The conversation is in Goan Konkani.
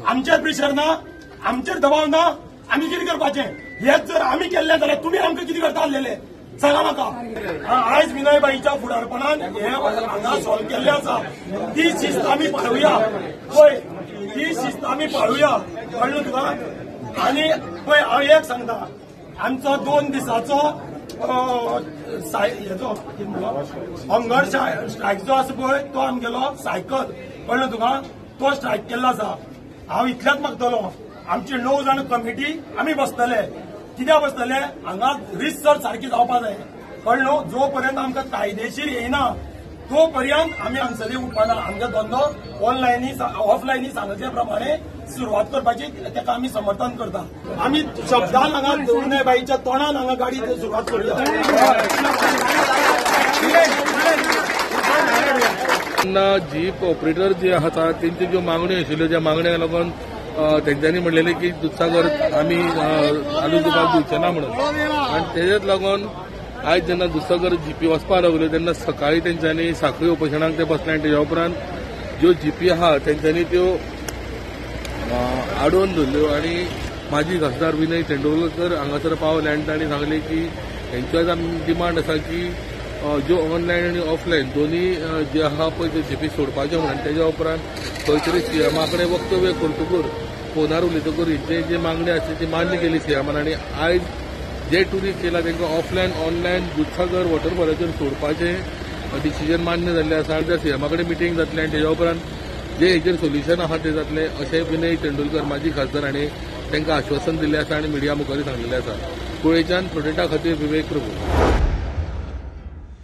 आमचेर प्रेशर ना, आमचेर दबाव ना, आमी कितें करपाचें? हेच जर आमी केल्लें जाल्यार तुमी आमकां कितें करता आसलेले सांगा म्हाका. आयज विनयभाईच्या फुडारपणान हे हांगा सॉल्व केल्लें आसा. ती शिस्त आमी पाळुया, पळय ती शिस्त आमी पाळुया, कळ्ळें तुका? आनी पळय हांव एक सांगता, आमचो 2 दिसाचो हेजो हंगर स्ट्रायक जो आसा पळय तो आमगेलो सायकल, कळ्ळें तुका? तो स्ट्रायक केल्लो आसा. हांव इतल्याच मागतलो, आमची 9 जाण कमिटी आमी बसतले. कित्याक बसतले? हांगा रिसर्च सारकी जावपा जाय, कळ्ळें न्हू? जो पर्यंत आमकां कायदेशीर येयना तो पर्यंत आमी हांगसरली उठपाना. आमचो धंदो ऑनलायनी ऑफलायनी सांगले प्रमाणे सुरवात करपाची ताका आमी समर्थन करता. आमी शब्दान हांगा विनयभाईच्या तोंडान हांगा गाडी सुरवात करूया. तेन्ना जीप ऑपरेटर जे आसा तेंच्यो ज्यो मागण्यो आशिल्ल्यो त्या मागण्यांक लागून तेंच्यांनी म्हणलेलें की दुधसागर आमी चालू करपाक दिवचे ना म्हणून. आनी तेजेच लागून आयज जेन्ना दुधसागर जीपी वचपाक लागल्यो तेन्ना सकाळी तेंच्यांनी साखळी उपोशणाक ते बसले आनी तेज्या उपरांत ज्यो जीपी आहा तेंच्यांनी त्यो आडोवन धरल्यो आनी माजी खासदार विनय तेंडुलकर हांगासर पावले आनी तांणी सांगलें की हेंच्यो आज डिमांड आसा की ज्यो ऑनलायन आनी ऑफलायन दोनी जे आहा पळय त्यो जीपी सोडपाच्यो म्हणून. तेज्या उपरांत खंय तरी सीएमा कडेन वक्तव्य करतकूच फोनार उलयतकूच हेंची जी मागणी आसली ती मान्य केली सीएमान आनी आयज जे ट्युरिस्ट येयला तांकां ऑफलायन ऑनलायन दुधसागर वॉटरफॉलाचेर सोडपाचें डिसिजन मान्य जाल्लें आसा. आनी त्या सीएमा कडेन मिटींग जातलें आनी तेज्या उपरांत जे हेजेर सोल्युशन आहा तें जातलें अशें विनय तेंडुलकर माजी खासदार हांणी तांकां आश्वासन दिल्लें आसा आनी मिडिया मुखार सांगलेलें आसा. कुळेच्यान प्रोटेक्टा खातीर विवेक प्रभू.